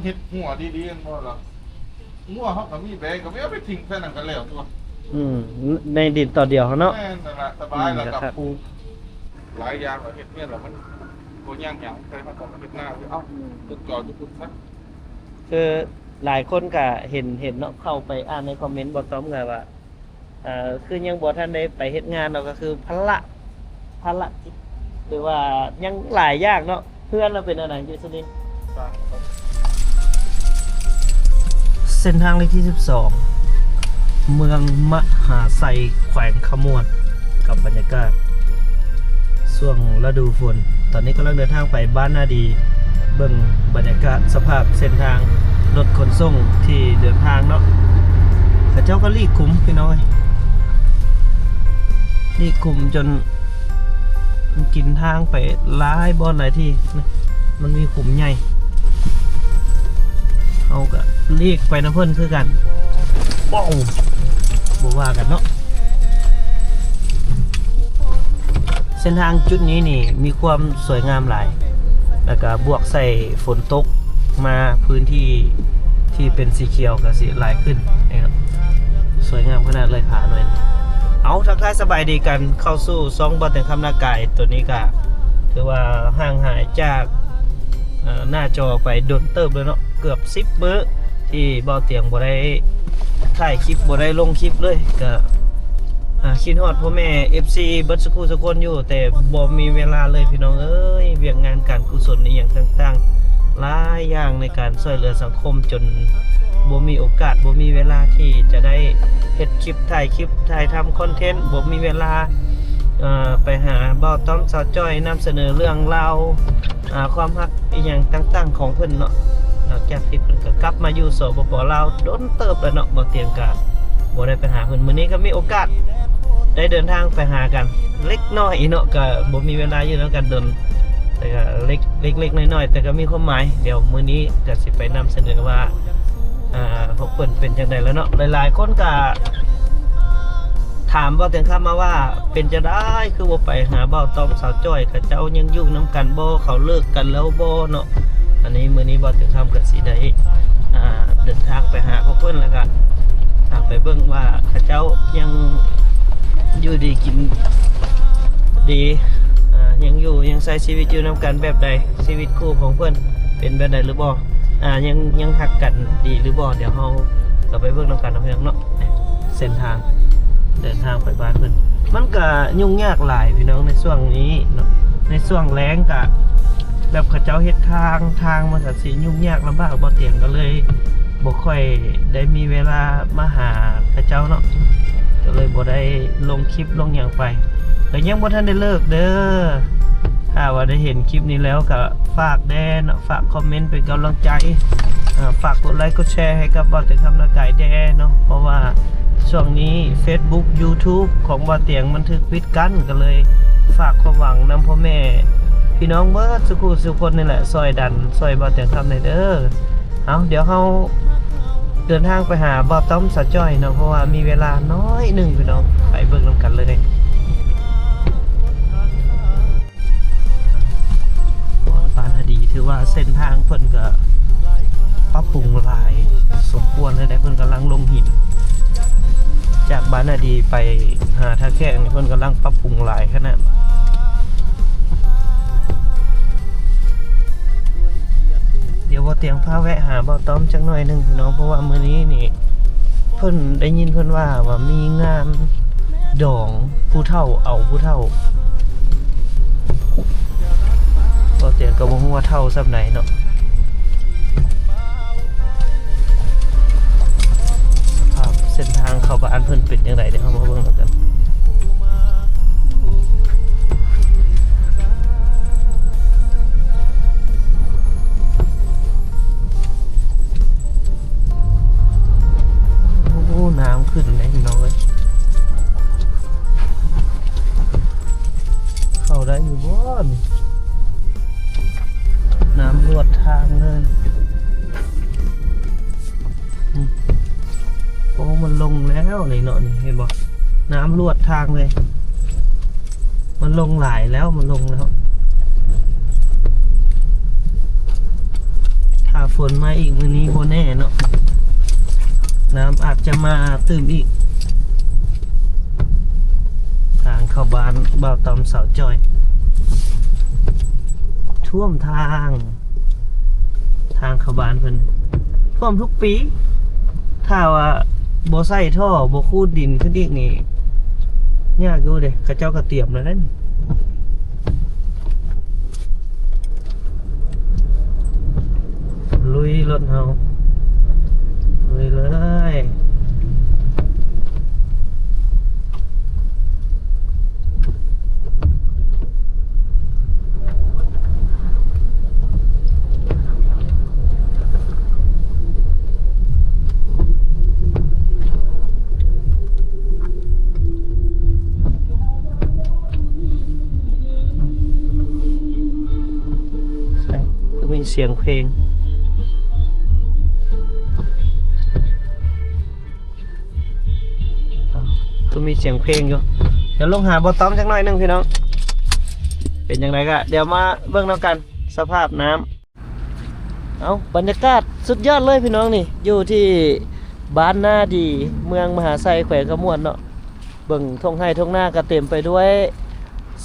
ເຮັດຮົ້ວດີໆ ແມ່ນບໍ່ລະ? ງົວເຮົາກໍມີແບ ກໍແມ່ນເອົາໄປຖິ້ມໃສ່ນັ້ນກໍແລ້ວຕົວະ. ອືມ ໃນດິນຕອນດຽວເຮົາເນາະ. ແມ່ນນັ້ນລະ ສະບາຍ ອືມ ແລ້ວກໍ ກໍຄັກ ປູກຫຼາຍຢ່າງ ແລ້ວເຮັດເຮືອນແລ້ວມັນບໍ່ຍັງຫຍັງ ໃສ່ເຮົາກໍເຮັດນາ ເອົາ ອືມ ປຸກຈອດຢູ່ພຸ້ນຊະ. ຄືຫຼາຍຄົນກໍເຫັນ ເຫັນເນາະ ເຂົ້າໄປອ່ານໃນຄອມເມັນ ບໍ່ຕ້ອງ ກໍວ່າ ເອີ ຄືຍັງບໍ່ທັນໄດ້ໄປເຮັດງານເນາະ ກໍຄືພາລະ ພາລະກິດ ຫຼືວ່າຍັງຫຼາຍຢ່າງເນາະ. ເຮືອນລາວເປັນແນວໃດຢູ່ສຸລິນ? ເສັ້ນທາງເລກທີສິບສອງ ເມືອງມະຫາໄຊ ແຂວງຄຳມ່ວນ ກັບບັນຍາກາດຊ່ວງລະດູຝົນ. ຕອນນີ້ກຳລັງເດີນທາງໄປບ້ານນາດີ ເບິ່ງບັນຍາກາດສະພາບເສັ້ນທາງລົດຂົນສົ່ງທີ່ເດີນທາງເນາະ. ເຂົາເຈົ້າກໍລີກຂຸມ ພີ່ນ້ອງເອີຍ ລີກຂຸມຈົນ ມັນກິນທາງໄປຫຼາຍບ່ອນຫຼາຍທີ່ນະ ມັນມີຂຸມໃຫຍ່ ເຮົາກໍຫຼີກໄປນຳເພິ່ນຄືກັນ. ໂອ້ ບໍ່ວ່າກັນເນາະ. ເສັ້ນທາງຈຸດນີ້ນີ້ມີຄວາມສວຍງາມຫຼາຍ ແລ້ວກໍບວກໃສ່ຝົນຕົກມາ ພື້ນທີ່ທີ່ເປັນສີຂຽວກໍຊິຫຼາຍຂຶ້ນເນາະ. ສວຍງາມຂະໜາດເລີຍຜາໜ່ວຍນີ້. ເອົາ ທັກທາຍສະບາຍດີກັນ ເຂົ້າສູ່ຊ່ອງບ່າວຕຽງຄຳນາກາຍ. ໂຕນີ້ກໍຖືວ່າຫ່າງຫາຍຈາກ ເອີ ໜ້າຈໍໄປດົນເຕີບແລ້ວເນາະ ເກືອບສິບມື້ທີ່ບ່າວຕຽງບໍ່ໄດ້ຖ່າຍຄລິບ ບໍ່ໄດ້ລົງຄລິບເລີຍ. ກໍ ອາ ຄິດຮອດພໍ່ແມ່ເອັຟຊີເບິດສູ່ຄູ່ສູ່ຄົນຢູ່ ແຕ່ບໍ່ມີເວລາເລີຍ ພີ່ນ້ອງເອີຍ. ວຽກງານການກຸສົນອີ່ຫຍັງຕ່າງໆ ຫຼາຍຢ່າງໃນການຊ່ວຍເຫຼືອສັງຄົມ ຈົນບໍ່ມີໂອກາດ ບໍ່ມີເວລາທີ່ຈະໄດ້ເຮັດຄລິບ ຖ່າຍຄລິບ ຖ່າຍທຳຄອນເທັນ ບໍ່ມີເວລາ ເອີ ໄປຫາບ່າວຕ້ອມ ສາວຈ້ອຍ ນຳສະເໜີເລື່ອງລາວ ອາ ຄວາມຮັກອີ່ຫຍັງຕ່າງໆຂອງເພິ່ນເນາະ. ຫຼັງຈາກທີ່ເພິ່ນກໍກັບມາຢູ່ ສປປ ລາວ ດົນເຕີບແລ້ວເນາະ ບ່າວຕຽງກໍບໍ່ໄດ້ໄປຫາເພິ່ນ. ມື້ນີ້ກໍມີໂອກາດໄດ້ເດີນທາງໄປຫາກັນເລັກນ້ອຍເນາະ ກໍບໍ່ມີເວລາຢູ່ນຳກັນດົນ ແຕ່ກໍເລັກ ເລັກໆນ້ອຍໆ ແຕ່ກໍມີຄວາມໝາຍ. ດຽວມື້ນີ້ກໍຊິໄປນຳສະເໜີວ່າ ອາ ພວກເພິ່ນເປັນຈັ່ງໃດແລ້ວເນາະ. ຫຼາຍໆຄົນກໍຖາມບ່າວຕຽງຄຳມາວ່າ ເປັນຈັ່ງໃດຄືບໍ່ໄປຫາບ່າວຕ້ອມ ສາວຈ້ອຍ ເຂົາເຈົ້າຍັງຢູ່ນຳກັນບໍ່ ເຂົາເລີກກັນແລ້ວບໍ່ເນາະ. ອັນນີ້ມື້ນີ້ບ່າວຕຽງຄຳກໍຊິໄດ້ ອາ ເດີນທາງໄປຫາພວກເພິ່ນ ແລ້ວກໍ ອາ ໄປເບິ່ງວ່າເຂົາເຈົ້າຍັງຢູ່ດີກິນດີ ອາ ຍັງຢູ່ຍັງໃຊ້ຊີວິດຢູ່ນຳກັນແບບໃດ ຊີວິດຄູ່ຂອງເພິ່ນເປັນແບບໃດຫຼືບໍ່ ອາ ຍັງ ຍັງຮັກກັນດີຫຼືບໍ່. ດຽວເຮົາກໍໄປເບິ່ງນຳກັນເນາະ ພີ່ນ້ອງເນາະ. ເສັ້ນທາງເດີນທາງໄປບ້ານເພິ່ນ ມັນກະຫຍຸ້ງຍາກຫຼາຍພີ່ນ້ອງ ໃນຊ່ວງນີ້ເນາະ. ໃນຊ່ວງແລ້ງກະແບບເຂົາເຈົ້າເຮັດທາງ ທາງມັນກະຊິຫຍຸ້ງຍາກລຳບາກ ບ່າວຕຽງກໍເລີຍບໍ່ຄ່ອຍໄດ້ມີເວລາມາຫາເຂົາເຈົ້າເນາະ ກໍເລີຍບໍ່ໄດ້ລົງຄລິບລົງຫຍັງໄປ. ກໍຍັງບໍ່ທັນໄດ້ເລີກເດີ ຖ້າວ່າໄດ້ເຫັນຄລິບນີ້ແລ້ວກໍ ຝາກແດ່ເນາະ ຝາກຄອມເມັນເປັນກຳລັງໃຈ ເອີ ຝາກກົດໄລກົດແຊໃຫ້ກັບບ່າວຕຽງຄຳນາກາຍແດ່ເນາະ. ເພາະວ່າຊ່ວງນີ້ເຟສບຸກ ຢູທູບຂອງບ່າວຕຽງມັນຖືກປິດກັ້ນ ກໍເລີຍຝາກຄວາມຫວັງນຳພໍ່ແມ່ພີ່ນ້ອງເບິດສູ່ຄູ່ສູ່ຄົນນີ້ແຫຼະ ຊ່ອຍດັນຊ່ອຍບ່າວຕຽງຄຳແດ່ເດີ. ເອົາ ດຽວເຮົາເດີນທາງໄປຫາບ່າວຕ້ອມ ສາວຈ້ອຍເນາະ ເພາະວ່າມີເວລາໜ້ອຍໜຶ່ງພີ່ນ້ອງ ໄປເບິ່ງນຳກັນເລີຍ. ບ້ານນາດີ ຖືວ່າເສັ້ນທາງເພິ່ນກໍປັບປຸງຫຼາຍສົມຄວນເລີຍເດ້ ເພິ່ນກຳລັງລົງຫີນ ຈາກບ້ານນາດີໄປຫາທ່າແຂກນີ້ ເພິ່ນກຳລັງປັບປຸງຫຼາຍຂະໜາດ. ດຽວບ່າວຕຽງພາແວະຫາບ່າວຕ້ອມຈັກໜ້ອຍໜຶ່ງພີ່ນ້ອງ ເພາະວ່າມື້ນີ້ນີ້ ເພິ່ນໄດ້ຍິນເພິ່ນວ່າ ວ່າມີງານດອງຜູ້ເຖົ້າເອົາຜູ້ເຖົ້າ. ບ່າວຕຽງກໍບໍ່ຮູ້ວ່າເຖົ້າສ່ຳໃດເນາະ. ສະພາບເສັ້ນທາງເຂົ້າບ້ານເພິ່ນເປັນຈັ່ງໃດ ດຽວເຮົາມາເບິ່ງນຳກັນ. ໂອ້ ນ້ຳຂຶ້ນເດ້ພີ່ນ້ອງເອີຍ ເຂົ້າໄດ້ຢູ່ບໍ່ນີ້? ນ້ຳລວດທາງເລີຍ. ອືມ ໂອ້ ມັນລົງແລ້ວນີ້ເນາະ ນີ້ເຫັນບໍ່? ນ້ຳລວດທາງເລີຍ ມັນລົງຫຼາຍແລ້ວ ມັນລົງແລ້ວ. ທ ຖ້າຝົນມາອີກມື້ນີ້ບໍ່ແນ່ເນາະ ນ້ຳອາດຈະມາຕື່ມອີກ. ທາງເຂົ້າບ້ານບ່າວຕ້ອມສາວຈ້ອຍ ຖ້ວມທາງ ທາງເຂົ້າບ້ານເພິ່ນ ຖ້ວມທຸກປີ. ຖ້າວ່າບໍ່ໃສ່ທໍ່ ບໍ່ຂູດດິນຂຶ້ນອີກນີ້ ຍາກຢູ່ເດ້. ເຂົາເຈົ້າກໍຕຽມແລ້ວເດ້ນີ້. ລຸຍລົດເຮົາ ລຸຍເລີຍ. ໃຊ່ ຄືມີສຽງເພງ. ຄືມີສຽງເພງຢູ່. ດຽວລົງຫາບ່າວຕ້ອມຈັກໜ້ອຍໜຶ່ງພີ່ນ້ອງ. ເປັນຈັ່ງໃດກະດຽວມາເບິ່ງນຳກັນ ສະພາບນ້ຳ. ເອົ້າ ບັນຍາກາດສຸດຍອດເລີຍພີ່ນ້ອງນີ້ ຢູ່ທີ່ບ້ານນາດີ ເມືອງມະຫາໄຊ ແຂວງຄຳມ່ວນເນາະ. ເບິ່ງທົ່ງໄຮ່ທົ່ງນາກໍເຕັມໄປດ້ວຍ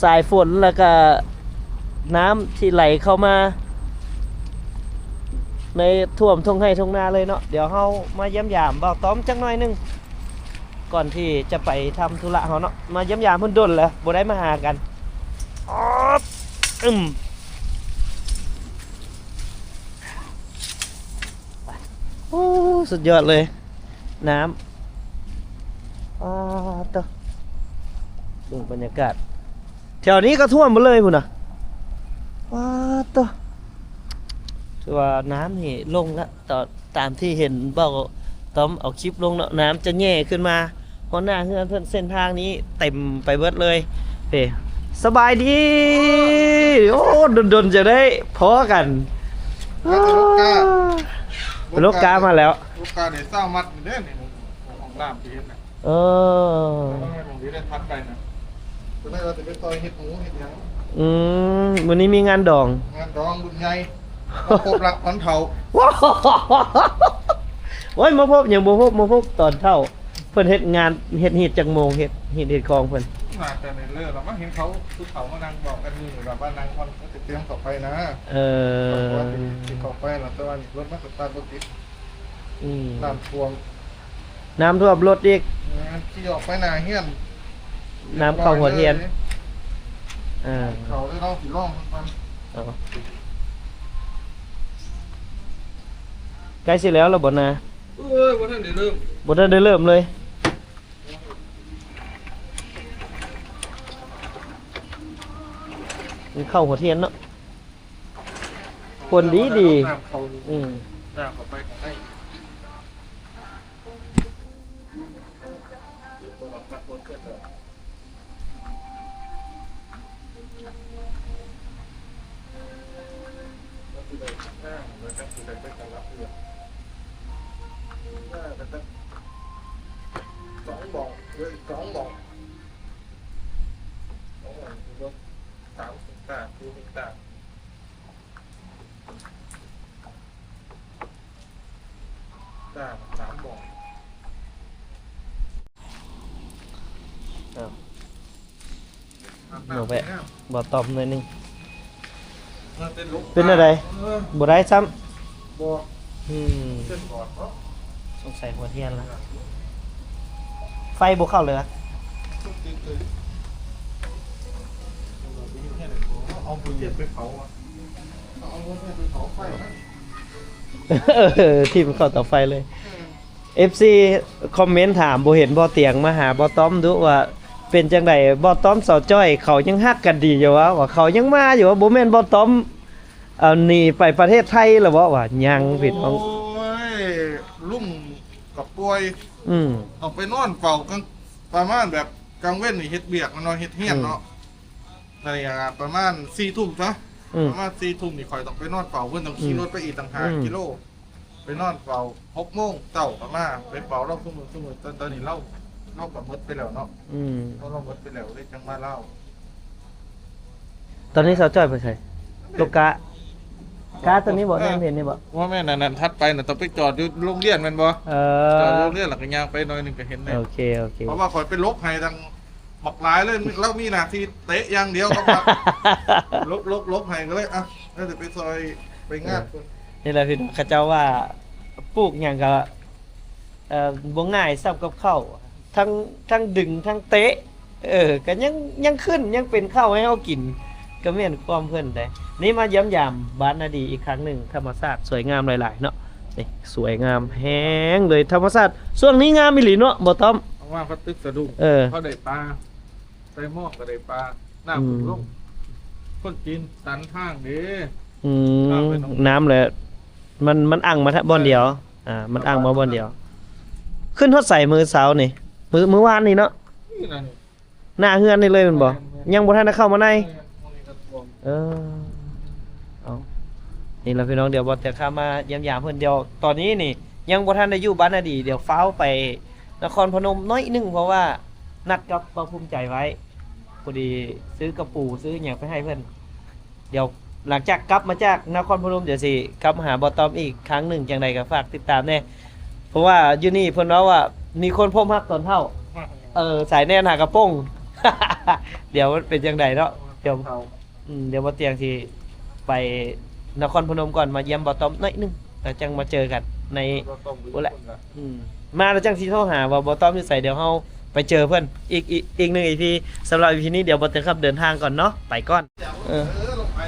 ສາຍຝົນ ແລ້ວກໍນ້ຳທີ່ໄຫຼເຂົ້າມາໃນ ຖ້ວມທົ່ງໄຮ່ທົ່ງນາເລີຍເນາະ. ດຽວເຮົາມາຢ້ຽມຢາມບ່າວຕ້ອມຈັກໜ້ອຍໜຶ່ງ ກ່ອນທີ່ຈະໄປທຳທຸລະເຮົາເນາະ. ມາຢ້ຽມຢາມເພິ່ນດົນແລ້ວ ບໍ່ໄດ້ມາຫາກັນ. ອອບ ອືມ ໂອ້ ສຸດຍອດເລີຍ ນ້ຳ ປາດໂທ້ ເບິ່ງບັນຍາກາດ ແຖວນີ້ກໍຖ້ວມໝົດເລີຍພຸ້ນນະ ປາດໂທ້. ຖືວ່ານ້ຳນີ້ລົງລະ ຕາມທີ່ເຫັນບ່າວຕ້ອມເອົາຄລິບລົງເນາະ ນ້ຳຈະແຍ່ຂຶ້ນມາ ຮອດໜ້າເຮືອນເພິ່ນ. ເສັ້ນທາງນີ້ເຕັມໄປເບິດເລີຍ. ເອີ ສະບາຍດີ ໂອ້ ດົນໆ ຈະໄດ້ພໍ້ກັນ ລົດກາ ລົດກາມາແລ້ວ ລົດກາໄດ້ຊາວມັດເດ້ນີ້ ຂອງລາມທີ່ເຫັນນະ. ເອີ ແລ້ວມັນມີໄດ້ທັດໄປນະ ກໍເລີຍວ່າຈະໄປຊ່ອຍເຮັດໝູເຮັດຫຍັງ. ອືມ ມື້ນີ້ມີງານດອງ ງານດອງລຸ້ນໃຫຍ່ ມາພົບລັກຂອງເຖົ້າ. ໂອ້ຍ ມາພົບຫຍັງ ບໍ່ພົບ ມາພົບຕອນເຖົ້າ. ເພິ່ນເຮັດງານ ເຮັດຮີດຈັກໂມງ ເຮັດຮີດເຮັດຄອງເພິ່ນ? ໜ້າຈະໄດ້ເລີກແລ້ວ ມາເຫັນເຂົາ ຜູ້ເຖົ້າມານັ່ງເວົ້າກັນຢູ່ ແບບວ່ານັ່ງກ່ອນ ເຂົາຈະຕຽມເຂົ້າໄປນະ. ເອີ ກ່ອນທີ່ຊິເຂົ້າໄປນະ ແຕ່ວ່າລົດມັນສະຕາດບໍ່ຕິດ. ອືມ ນ້ຳຖ້ວມ ນ້ຳຖ້ວມລົດອີກ. ແມ່ນ ຂີ່ອອກໄປໜ້າເຮືອນ ນ້ຳເຂົ້າຫົວທຽນ. ເອີ ເຂົ້າແລ້ວ ລອງ ຊິລອງເບິ່ງກ່ອນ. ເອົາ ໃກ້ຊິແລ້ວແລ້ວບໍ່ນາ? ເອີຍ ບໍ່ທັນໄດ້ເລີ່ມ ບໍ່ທັນໄດ້ເລີ່ມເລີຍ. ມັນເຂົ້າຫົວທຽນເນາະ ຄົນດີດີ. ນ້ຳເຂົ້າ ອືມ ນ້ຳເຂົ້າໄປຂ້າງໃນ. ສອງບ່ອນ ເຫຼືອອີກສອງບ່ອນ ສອງບ່ອນ ສາມເຮັກຕາ ສີ່ເຮັກຕາ. ສາມ ສາມບ່ອນ ເອົາ ມາແວະ ບໍ່ຕອບໜ້ອຍໜຶ່ງ. ເປັນແນວໃດ? ເອີ ບໍ່ໄດ້ຊ້ຳ. ບໍ່ ອືມ ເສັ້ນບອດເນາະ ສົງໄສຫົວທຽນລະ ໄຟບໍ່ເຂົ້າເລີຍ. ເອົາຫົວທຽນໄປເຜົາ ເອົາຫົວທຽນໄປເຜົາໄຟນະ. ເອີ ຖິ້ມເຂົ້າເຕົາໄຟເລີຍ. ເອີ ເອັຟຊີຄອມເມັນຖາມ ບໍ່ເຫັນບໍ່ຕຽງມາຫາບໍ່ຕ້ອມດຸ ວ່າເປັນຈັ່ງໃດ ບໍ່ຕ້ອມສາວຈ້ອຍ ເຂົາຍັງຮັກກັນດີຢູ່ວະ ວ່າເຂົາຍັງມາຢູ່ວະ ບໍ່ແມ່ນບໍ່ຕ້ອມ ເອົາ ໜີໄປປະເທດໄທແລ້ວບໍ່ ວ່າຍັງພີ່ນ້ອງ. ໂອ້ຍ ລຸງກໍປ່ວຍ ອືມ ຕ້ອງໄປນອນເຝົ້າກາງ ປະມານແບບກາງເວັນນີ້ເຮັດວຽກເນາະ ເຮັດຮຽນເນາະ ອືມ ໄດ້ ອ່າ ປະມານສີ່ທຸ່ມຊະ ອືມ ປະມານສີ່ທຸ່ມນີ້ຂ້ອຍຕ້ອງໄປນອນເຝົ້າ ເພິ່ນຕ້ອງຂີ່ ອືມ ລົດໄປອີກຕ່າງຫາກ ອືມ ກິໂລ ໄປນອນເຝົ້າ ຫົກໂມງເຊົ້າກໍມາ ໄປເຝົ້າລາວຊຸມື້ ຊຸມື້ ຕອນ ຕອນນີ້ລາວ ລາວກໍໝົດໄປແລ້ວເນາະ ອືມ ເພາະລາວໝົດໄປແລ້ວເລີຍຈັ່ງມາລາວ. ຕອນນີ້ສາວຈ້ອຍໄປໃສ? ໂລກາ ກາໂຕນີ້ບໍ່? ເອີ ແມ່ນເຫັນນີ້ບໍ່? ບໍ່ແມ່ນ ອັນນັ້ນຖັດໄປນະ ຕ້ອງໄປຈອດຢູ່ໂຮງຮຽນແມ່ນບໍ່? ເອີ ຈອດຢູ່ໂຮງຮຽນແລ້ວກໍຍ່າງໄປໜ້ອຍໜຶ່ງກໍເຫັນແລ້ວ. ໂອເຄ ໂອເຄ ເພາະວ່າຂ້ອຍໄປຫຼົບໃຫ້ຕັ້ງບັກຫຼາຍເລີຍ ລາວມີໜ້າທີ່ເຕະຢ່າງດຽວ ກໍ ຫຼົບ ຫຼົບ ຫຼົບໃຫ້ ກໍເລີຍ ອ່ະ ແລ້ວຈະໄປຊ່ອຍໄປງານເພິ່ນ. ນີ້ແຫຼະພີ່ນ້ອງ ເຂົາເຈົ້າວ່າປູກຫຍັງກໍ ເອີ ບໍ່ງ່າຍສ່ຳກັບເຂົ້າ ທັງ ທັງດຶງ ທັງເຕະ ເອີ ກໍຍັງ ຍັງຂຶ້ນ ຍັງເປັນເຂົ້າໃຫ້ເຮົາກິນ ກໍແມ່ນຄວາມເພິ່ນເດ້. ນີ້ມາຢ້ຽມຢາມບ້ານນາດີອີກຄັ້ງໜຶ່ງ ທຳມະຊາດສວຍງາມຫຼາຍໆເນາະ. ນີ້ສວຍງາມແຮງເລີຍ ທຳມະຊາດຊ່ວງນີ້ງາມອີ່ຫຼີເນາະ ບໍ່ຕ້ອມ? ເພາະວ່າເຂົາຕຶກສະດຸ້ງ ເອີ ເຂົາໄດ້ປາ ໃສ່ໝໍ້ກໍໄດ້ປາ ນ້ຳ ອືມ ລົງ ຄົນຈີນຕັນທາງເດ້. ອືມ ນ້ຳແຫຼະ ມັນ ມັນອັ່ງມາ ເອີ ບ່ອນດຽວ ອ່າ ມັນອັ່ງມາບ່ອນດຽວ. ຂຶ້ນຮອດໃສມື້ເຊົ້ານີ້? ມື້ ມື້ວານນີ້ເນາະ? ນີ້ນະ ນີ້ ໜ້າເຮືອນນີ້ເລີຍແມ່ນບໍ່? ແມ່ນໆ ຍັງບໍ່ທັນໄດ້ເຂົ້າມາໃນ. ແມ່ນໆ ເອີ ເອົາ ນີ້ລະພີ່ນ້ອງ ດຽວບໍ່ແຕ່ຂ້າມາຢ້ຽມຢາມເພິ່ນ. ດຽວຕອນນີ້ນີ້ຍັງບໍ່ທັນໄດ້ຢູ່ບ້ານນາດີ ດຽວຟ້າວໄປນະຄອນພະນົມໜ້ອຍໜຶ່ງ ເພາະວ່ານັດກັບບ່າວພູມໃຈໄວ້ ພໍດີຊື້ກະປູ ຊື້ຫຍັງໄປໃຫ້ເພິ່ນ. ດຽວຫຼັງຈາກກັບມາຈາກນະຄອນພະນົມ ດຽວຊິກັບມາຫາບ່າວຕ້ອມອີກຄັ້ງໜຶ່ງ ຈັ່ງໃດກໍຝາກຕິດຕາມແດ່ ເພາະວ່າຢູ່ນີ້ເພິ່ນເວົ້າວ່າມີຄົນພົບຮັກຕອນເຖົ້າ ເອີ ສາຍແໜ້ນຫາກະໂປງ ດຽວມັນເປັນຈັ່ງໃດເນາະ ດຽວ ອືມ ດຽວບ່າວຕຽງຊິໄປນະຄອນພະນົມກ່ອນ ມາຢ້ຽມບ່າວຕ້ອມໜ້ອຍໜຶ່ງ ແລ້ວຈັ່ງມາເຈີກັນໃນ ບໍ່ຕ້ອງໄປ ພຸ້ນແຫຼະ ຢູ່ພຸ້ນລະ ອືມ ມາແລ້ວຈັ່ງຊິໂທຫາວ່າບ່າວຕ້ອມຢູ່ໃສ ດຽວເຮົາໄປເຈີເພິ່ນອີກ ອີກ ອີກໜຶ່ງອີພີ ສຳລັບອີພີນີ້ ດຽວບ່າວຕຽງຂັບເດີນທາງກ່ອນເນາະ ໄປກ່ອນ. ເອີ ເອີ ລົງໄປ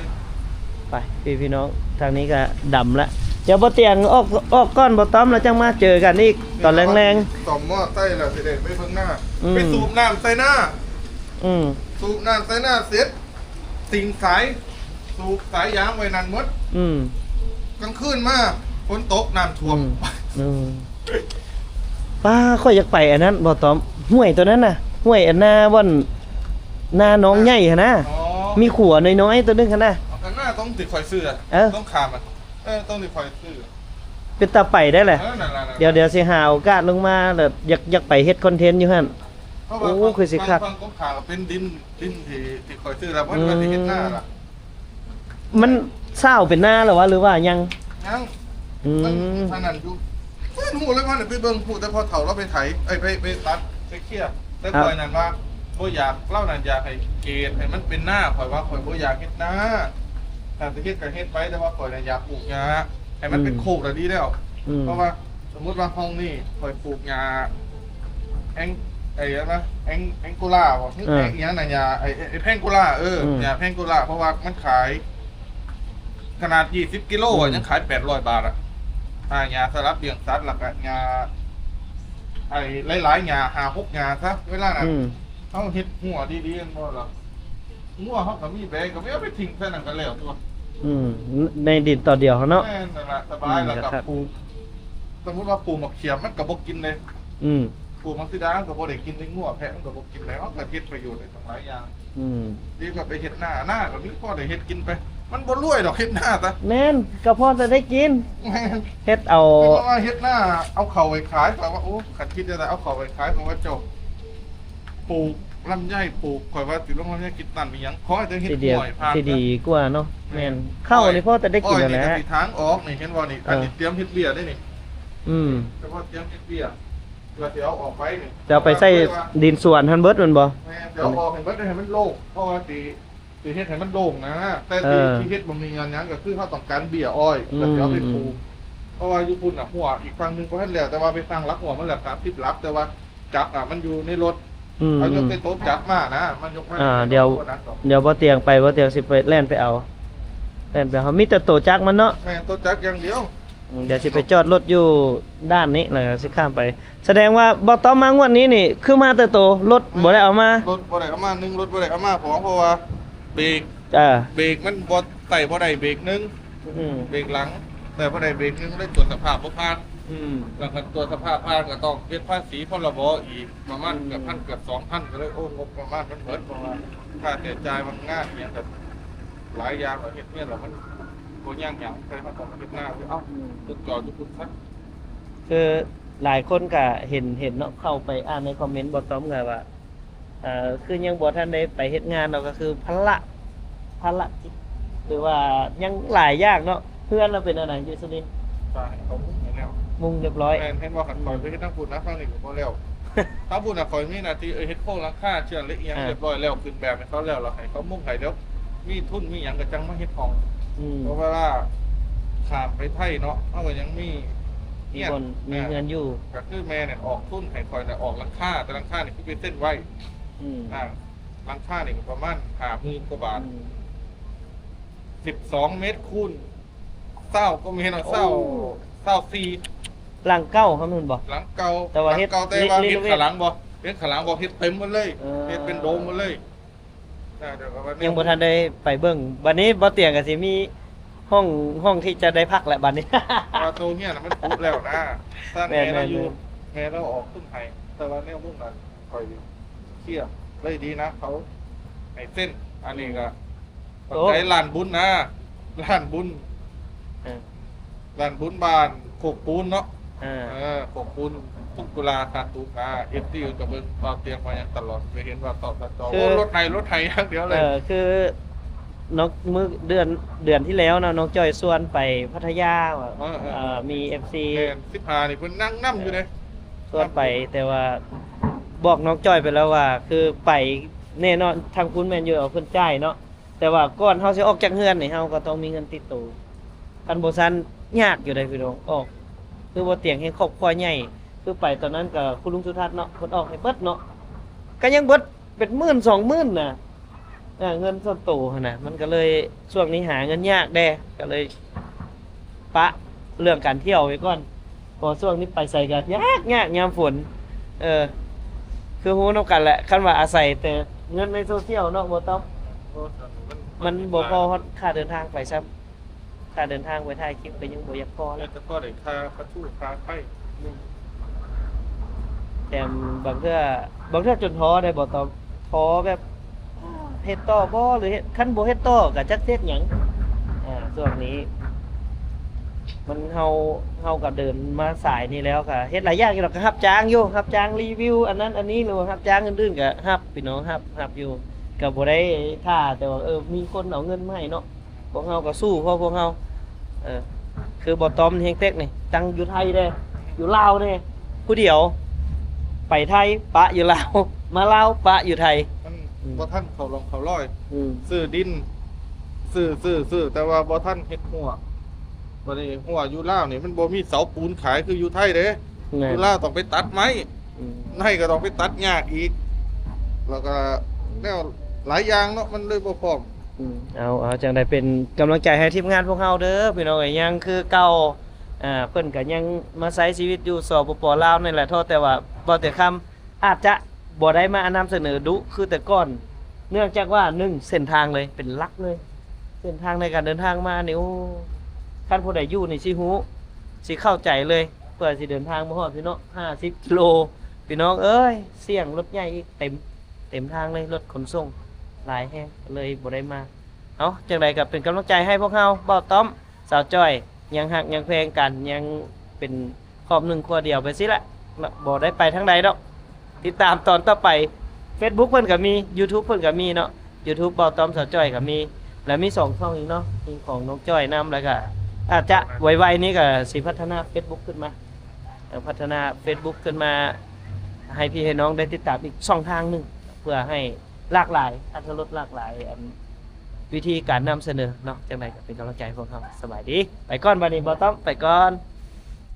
ໄປ ພີ່ ພີ່ນ້ອງ ທາງນີ້ກໍດຳລະ ດຽວບ່າວຕຽງອອກ ອອກກ່ອນ ບ່າວຕ້ອມ ແລ້ວຈັ່ງມາເຈີກັນອີກຕອນແລງໆ. ສ້ອມມໍເຕີໃສ່ແລ້ວຊິໄດ້ໄປເບິ່ງນາ ອືມ ໄປສູບນ້ຳໃສ່ນາ ອືມ ສູບນ້ຳໃສ່ນາເສັດ ຕິງສາຍ ສູບສາຍຢາງໄວ້ນັ້ນໝົດ ອືມ ກາງຄືນມາຝົນຕົກນ້ຳຖ້ວມ ອືມ ເອີ ປ້າ ຂ້ອຍຢາກໄປອັນນັ້ນ ບ່າວຕ້ອມ ຫ້ວຍໂຕນັ້ນນະ ຫ້ວຍອັນນາບ່ອນ ນາໜອງໃຫຍ່ຫັ້ນນະ ອໍ ມີຂົວນ້ອຍໆໂຕໜຶ່ງຫັ້ນນະ ອັນນາຕ້ອງທີ່ຂ້ອຍຊື້ ເອີ ຕ້ອງຂ້າມ ເອີ ຕ້ອງທີ່ຂ້ອຍຊື້ ເປັນຕາໄປໄດ້ແຫຼະ ເອີ ນັ້ນລະ ດຽວ ດຽວຊິຫາໂອກາດລົງມາ ແລ້ວຢາກ ຢາກໄປເຮັດຄອນເທັນຢູ່ຫັ້ນ ເພາະວ່າ ໂອ້ ຄືຊິຄັກ ຝັ່ງກົງຂາເປັນດິນ ດິນທີ່ ທີ່ຂ້ອຍຊື້ແລ້ວ ມັນ ອືມ ວ່າຊິເຮັດນາລະ ມັນຊາວເປັນນາແລ້ວຫວາ ຫຼືວ່າຍັງ? ຍັງ ອືມ ມັນອັນນັ້ນຢູ່ ເພິ່ນຮູ້ເລີຍວ່າໄປເບິ່ງ ຮູ້ແຕ່ພໍ່ເຖົ້າລາວໄປໄຖ ເອີຍ ໄປ ໄປຕັດ ໄປເຄຍ ແຕ່ຂ້ອຍນັ້ນວ່າບໍ່ຢາກ ລາວນັ້ນຢາກໃຫ້ເກດໃຫ້ມັນເປັນນາ ຂ້ອຍວ່າຂ້ອຍບໍ່ຢາກເຮັດນາ ຖ້າຊິເຮັດກໍເຮັດໄປ ແຕ່ວ່າຂ້ອຍນະຢາກປູກຫຍ້າໃຫ້ມັນເປັນ ອືມ ໂຄກລະດີແລ້ວ ອືມ ເພາະວ່າ ສົມມຸດວ່າຫ້ອງນີ້ຂ້ອຍປູກຫຍ້າແອງ ໄອ້ຫຍັງນະ ແອງ ແອງໂກລາບໍ ເອີ ແອງອີຫຍັງນະ ຫຍ້າໄອ້ ໄອ້ ໄອ້ແພງໂກລາ ເອີ ອືມ ຫຍ້າແພງໂກລາ ເພາະວ່າມັນຂາຍຂະໜາດຊາວກິໂລ ອືມ ຍັງຂາຍແປດຮ້ອຍບາດອະ ອ່າ ຫຍ້າສຳລັບລ້ຽງສັດ ແລ້ວກະຫຍ້າໄອ້ຫຼາຍໆຫຍ້າ ຫ້າຫົກຫຍ້າຊະ ເວລານັ້ນ ອືມ ເຮົາເຮັດຮົ້ວດີໆແມ່ນບໍ່ລະ ງົວເຮົາກໍມີແບ ກໍແມ່ນເອົາໄປຖິ້ມໃສ່ນັ້ນກໍແລ້ວຕົວະ ອືມ ໃນດິນຕອນດຽວເຮົາເນາະ ແມ່ນນັ້ນລະ ສະບາຍ ອືມ ແລ້ວກໍ ແລ້ວກໍປູກ ສົມມຸດວ່າປູກໝາກຂຽມມັນກໍບໍ່ກິນເດ້ ອືມ ປູກໝາກສີດາມັນກໍບໍ່ໄດ້ກິນເດ້ ງົວແພະມັນກໍບໍ່ກິນເດ້ ເຮົາກໍເຮັດປະໂຫຍດໄດ້ຕັ້ງຫຼາຍຢ່າງ ອືມ ດີກວ່າໄປເຮັດນາ ນາກໍມີພໍໄດ້ເຮັດກິນໄປ ມັນບໍ່ລວຍດອກເຮັດນາຕະ ແມ່ນ ກໍພໍແຕ່ໄດ້ກິນ ແມ່ນ ເຮັດເອົາ ເຮັດນາ ເອົາເຂົ້າໄປຂາຍ ແຕ່ວ່າ ໂອ້ ຄັນຄິດໄດ້ເອົາເຂົ້າໄປຂາຍ ເພາະວ່າເຈົ້າ ປູກລຳໄຍ ປູກ ຂ້ອຍວ່າຊິລົງລຳໄຍກິນນັ້ນມີຫຍັງ ຂໍໃຫ້ໄດ້ເຮັດ ຊິເດີ ຫ້ວຍຜ່ານ ຊິດີກວ່າເນາະ ແມ່ນ ແມ່ນ ເຂົ້ານີ້ພໍແຕ່ໄດ້ກິນຫັ້ນແຫຼະ ອ້ອຍນີ້ກໍຊິທາງອອກນີ້ ເຫັນບໍ່ນີ້ ເອີ ອັນນີ້ຕຽມເຮັດເບ້ຍເດ້ນີ້ ອືມ ແຕ່ວ່າຕຽມເຮັດເບ້ຍ ເພື່ອຊິເອົາອອກໄປນີ້ ຈະເອົາໄປໃສ່ດິນສວນຫັ້ນເບິດແມ່ນບໍ່? ແມ່ນ ຊິເອົາອອກໃຫ້ເບິດ ໃຫ້ມັນໂລ່ງ ເພາະວ່າຊິ ຊິເຮັດໃຫ້ມັນໂລ່ງນະ ແຕ່ທີ່ ເອີ ທີ່ເຮັດບໍ່ມີຫຍັງ ຫຍັງກໍຄືເຮົາຕ້ອງການເບ້ຍອ້ອຍ ອືມ ແລ້ວຊິເອົາໄປປູກ ເພາະວ່າຢູ່ພຸ້ນນະ ຮົ້ວອີກຝັ່ງໜຶ່ງບໍ່ທັນແລ້ວ ແຕ່ວ່າໄປສ້າງຫຼັກຮົ້ວມາແລ້ວ ສາມສິບຫຼັກ ແຕ່ວ່າຈັກນະ ມັນຢູ່ໃນລົດ ອືມ ເຮົາຍົກແຕ່ໂຕະຈັກມານະ ມັນຍົກມາ ອ່າ ດຽວ ບໍ່ໜັກດອກ ດຽວບໍ່ຕຽງໄປ ບໍ່ຕຽງຊິໄປແລ່ນໄປເອົາ ແລ່ນໄປເອົາ ມີແຕ່ໂຕະຈັກມັນເນາະ ແມ່ນ ໂຕະຈັກຢ່າງດຽວ ອືມ ດຽວຊິໄປຈອດລົດຢູ່ດ້ານນີ້ ແລ້ວກໍຊິຂ້າມໄປ ສະແດງວ່າບໍ່ຕ້ອງມາງວດນີ້ນີ້ ຄືມາແຕ່ໂຕ ລົດບໍ່ໄດ້ເອົາມາ ລົດບໍ່ໄດ້ເອົາມາ ໜຶ່ງ ລົດບໍ່ໄດ້ເອົາມາ ສອງ ເພາະວ່າເບກ ເອີ ເບກມັນບໍ່ ໃສ່ບໍ່ໄດ້ເບກໜຶ່ງ ອືມ ເບກຫຼັງ ໃສ່ບໍ່ໄດ້ເບກໜຶ່ງ ເລີຍກວດສະພາບບໍ່ຜ່ານ ອືມ ແລ້ວຄັນກວດສະພາບຜ່ານກໍຕ້ອງເກັບພາສີ ພ.ລ.ບ. ອີກປະມານ ອືມ ເກືອບພັນ ເກືອບສອງພັນ ກໍເລີຍ ໂອ້ ງົບປະມານມັນເບິດ ເພາະວ່າຄ່າໃຊ້ຈ່າຍມັນງານອີ່ຫຍັງກໍຫຼາຍຢ່າງ ເຮັດເຮືອນແລ້ວມັນບໍ່ຍັງຫຍັງ ໃສ່ມາຕ້ອງເຮັດນາ ເອົາ ອືມ ຕຶກຈອດຢູ່ພຸ້ນຊະ ຄືຫຼາຍຄົນກະເຫັນ ເຫັນເນາະ ເຂົ້າໄປອ່ານໃນຄອມເມັນ ບໍ່ຕ້ອມກະວ່າ ເອີ ຄືຍັງບໍ່ທັນໄດ້ໄປເຮັດງານເນາະ ກະຄືພາລະ ພາລະກິດ ຫຼືວ່າຍັງຫຼາຍຢ່າງເນາະ ເຮືອນລະເປັນອັນໃດຢູ່ສຸລິນ? ກໍໃຫ້ເຂົາມຸງໃຫ້ແລ້ວ ມຸງຮຽບຮ້ອຍ. ແມ່ນ ເຫັນບໍ່ ຄັນຂ້ອຍໄປເຮັດທາງພຸ້ນນະ ທາງນີ້ກໍບໍ່ແລ້ວ. ທາງພຸ້ນນະ ຂ້ອຍມີໜ້າທີ່ເຮັດໂຄງຫຼັງຄາ ເຊື່ອເຫຼັກອີ່ຫຍັງຮຽບຮ້ອຍແລ້ວ ຂຶ້ນແບບໃຫ້ເຂົາແລ້ວ ແລ້ວໃຫ້ເຂົາມຸງໃຫ້ ແລ້ວມີທຶນມີຫຍັງກໍຈັ່ງມາເຮັດຫ້ອງ. ເພາະເວລາຂ້າມໄປໄທເນາະ ເຮົາກໍຍັງມີ ມີບ່ອນ ມີເຮືອນຢູ່. ກໍຄືແມ່ນີ້ອອກທຶນໃຫ້ຂ້ອຍນະ ອອກຫຼັງຄາ ແຕ່ຫຼັງຄານີ້ຄືໄປເຊັນໄວ້. ອ່າ ຫຼັງຄານີ້ກໍປະມານຫ້າໝື່ນກວ່າບາດ. ສິບສອງເມັດຄູນຊາວ ກໍມີເນາະ ຊາວ ຊາວສີ່. ຫຼັງເກົ່າຫັ້ນແມ່ນບໍ່? ຫຼັງເກົ່າ ແຕ່ວ່າເຮັດ ແຕ່ວ່າເຮັດຂ້າງຫຼັງບໍ່ ເຮັດຂ້າງຫຼັງບໍ່ ເຮັດເຕັມໝົດເລີຍ. ເຮັດເປັນໂດມໝົດເລີຍ. ຍັງບໍ່ທັນໄດ້ໄປເບິ່ງ. ບັດນີ້ບໍ່ຕຽງກໍຊິມີຫ້ອງ ຫ້ອງທີ່ຈະໄດ້ພັກແຫຼະບັດນີ້. ວ່າໂຕເຮຍນະມັນປຸແລ້ວນະ. ແມ່ນ ແມ່ນ ແມ່ນ ແມ່ລາວອອກທຶນໃຫ້ ແຕ່ວ່າແນວມຸງນັ້ນ ຂ້ອຍເຄຍເລີຍດີນະ ເຂົາໃຫ້ເຊັນ. ອັນນີ້ກໍຂອບໃຈ ໂອ້ ລ້ານບຸນນະ ລ້ານບຸນ ເອີ ລ້ານບຸນບ້ານໂຄກປູນເນາະ. ເອີ ເອີ ໂຄກປູນ ທຸກເວລາ ທ່ານ ຕຸກ ນະ ເອັຟຊີ ກໍເບິ່ງ ເວົ້າຕຽງ ວ່າຫຍັງຕະຫຼອດ ໄປເຫັນວ່າຕອບໜ້າຈໍ ຄື ໂອ້ ລົດໄຖ ລົດໄຖຢ່າງດຽວເລີຍ. ເອີ ຄືນ້ອງ ມື້ເດືອນ ເດືອນທີ່ແລ້ວເນາະ ນ້ອງຈ້ອຍຊວນໄປພັດທະຍາ ເອີ ເອີ ເອີ ມີເອັຟຊີ ແມ່ນ ສິບຫ້ານີ້ເພິ່ນນັ່ງນຳຢູ່ເດ້ ຊວນໄປ ແຕ່ວ່າບອກນ້ອງຈ້ອຍໄປແລ້ວວ່າ ຄືໄປແນ່ນອນ ທາງພຸ້ນແມ່ນຢູ່ເອົາເພິ່ນຈ່າຍເນາະ ແຕ່ວ່າກ່ອນເຮົາຊິອອກຈາກເຮືອນນີ້ ເຮົາກໍຕ້ອງມີເງິນຕິດໂຕ. ຄັນບໍ່ຊັ້ນຍາກຢູ່ເດ້ພີ່ນ້ອງ ອອກ ຄືບໍ່ຕຽງເຮັດຄອບຄົວໃຫຍ່ ຄືໄປຕອນນັ້ນກໍຄຸນລຸງສຸທັດເນາະ ເພິ່ນອອກໃຫ້ເບິດເນາະ ກໍຍັງເບິດເປັນໝື່ນສອງໝື່ນນະ. ເອີ ເງິນສ່ວນໂຕຫັ້ນນະ ມັນກໍເລີຍ ຊ່ວງນີ້ຫາເງິນຍາກແດ່ ກໍເລີຍປະເລື່ອງການທ່ຽວໄວ້ກ່ອນ ເພາະວ່າຊ່ວງນີ້ໄປໃສກໍຍາກ ຍາກຍາມຝົນ. ເອີ ຄືຮູ້ນຳກັນແຫຼະ ຄັນວ່າອາໄສແຕ່ເງິນໃນໂຊຊຽວເນາະ ບໍ່ຕ້ອງ ມັນບໍ່ພໍຮອດຄ່າເດີນທາງໄປຊ້ຳ. ຄ່າເດີນທາງໄປຖ່າຍຄລິບກໍຍັງບໍ່ຢາກພໍ ແລ້ວກໍພໍໄດ້ຄ່າປະຕູຄ່າໄຟໜຶ່ງ. ແຖມບາງເທື່ອ ບາງເທື່ອຈົນທໍ້ໄດ້ບໍ່ຕ້ອງ ທໍ້ແບບເຮັດຕໍ່ບໍ່ ຫຼືເຮັດ ຄັນບໍ່ເຮັດຕໍ່ກໍຈັກເຮັດຫຍັງ. ອ່າ ຊ່ວງນີ້ມັນ ເຮົາ ເຮົາກໍເດີນມາສາຍນີ້ແລ້ວ ກໍເຮັດຫຼາຍຢ່າງຢູ່ດອກ ກໍຮັບຈ້າງຢູ່ ຮັບຈ້າງຣີວິວອັນນັ້ນອັນນີ້ ຫຼືວ່າຮັບຈ້າງອື່ນໆກໍຮັບ ພີ່ນ້ອງ ຮັບ ຮັບຢູ່ ກໍບໍ່ໄດ້ຖ້າ ແຕ່ວ່າ ເອີ ມີຄົນເອົາເງິນມາໃຫ້ເນາະ. ພວກເຮົາກໍສູ້ເພາະພວກເຮົາ ເອີ ຄືບໍ່ຕ້ອມແຮງເຕັກນີ້ ຕັ້ງຢູ່ໄທເດ້ ຢູ່ລາວເດ້ ຜູ້ດຽວ ໄປໄທປະຢູ່ລາວ ມາລາວປະຢູ່ໄທ ມັນ ອືມ ບໍ່ທັນເຂົ້າຮ່ອງເຂົ້າລອຍ ອືມ ຊື້ດິນ ຊື້ ຊື້ ຊື້ ແຕ່ວ່າບໍ່ທັນເຮັດຮົ້ວ. ບັດນີ້ຮົ້ວຢູ່ລາວນີ້ມັນບໍ່ມີເສົາປູນຂາຍຄືຢູ່ໄທເດ້ ແມ່ນ ຢູ່ລາວຕ້ອງໄປຕັດໄມ້ ອືມ ໄມ້ກໍຕ້ອງໄປຕັດຍາກອີກ ແລ້ວກໍແນວຫຼາຍຢ່າງເນາະ ມັນເລີຍບໍ່ພ້ອມ. ອືມ ເອົາ ເອົາ ຈັ່ງໃດເປັນກຳລັງໃຈໃຫ້ທີມງານພວກເຮົາເດີ ພີ່ນ້ອງເອີຍ ຍັງຄືເກົ່າ. ອ່າ ເພິ່ນກໍຍັງມາໃຊ້ຊີວິດຢູ່ ສປປ ລາວ ນີ້ແຫຼະ ເພາະແຕ່ວ່າບໍ່ແຕ່ຄຳ ອາດຈະບໍ່ໄດ້ມານຳສະເໜີດຸຄືແຕ່ກ່ອນ ເນື່ອງຈາກວ່າ ໜຶ່ງ ເສັ້ນທາງເລີຍ ເປັນຫຼັກເລີຍ ເສັ້ນທາງໃນການເດີນທາງມານີ້ ໂອ້ ຄັນຜູ້ໃດຢູ່ນີ້ຊິຮູ້ ຊິເຂົ້າໃຈເລີຍ ເພື່ອຊິເດີນທາງມາຮອດພີ້ເນາະ ຫ້າສິບກິໂລ ພີ່ນ້ອງເອີຍ ສຽງລົດໃຫຍ່ອີກ ເຕັມ ເຕັມທາງເລີຍ ລົດຂົນສົ່ງຫຼາຍແຮງ ເລີຍບໍ່ໄດ້ມາ. ເອົາ ຈັ່ງໃດກໍເປັນກຳລັງໃຈໃຫ້ພວກເຮົາ ບ່າວຕ້ອມ ສາວຈ້ອຍ ຍັງຮັກຍັງແພງກັນ ຍັງເປັນຄອບໜຶ່ງຄົວດຽວໄປຊີ້ແຫຼະເນາະ ບໍ່ໄດ້ໄປທາງໃດດອກ. ຕິດຕາມຕອນຕໍ່ໄປ ເຟສບຸກເພິ່ນກໍມີ ຢູທູບເພິ່ນກໍມີເນາະ ຢູທູບບ່າວຕ້ອມ ສາວຈ້ອຍກໍມີ ແລະມີສອງຊ່ອງອີກເນາະ ມີຂອງນ້ອງຈ້ອຍນຳ ແລ້ວກໍອາດຈະໄວໆນີ້ກໍຊິພັດທະນາເຟສບຸກຂຶ້ນມາ ເອີ ພັດທະນາເຟສບຸກຂຶ້ນມາ ໃຫ້ພີ່ໃຫ້ນ້ອງໄດ້ຕິດຕາມອີກຊ່ອງທາງໜຶ່ງ ເພື່ອໃຫ້ຫຼາກຫຼາຍ ອັດຕະລົດຫຼາກຫຼາຍ ອັນ ວິທີການນຳສະເໜີເນາະ. ຈັ່ງໃດກໍເປັນກຳລັງໃຈໃຫ້ພວກເຮົາ. ສະບາຍດີ ໄປກ່ອນ ບັດນີ້ບ່າວຕ້ອມ ໄປກ່ອນ.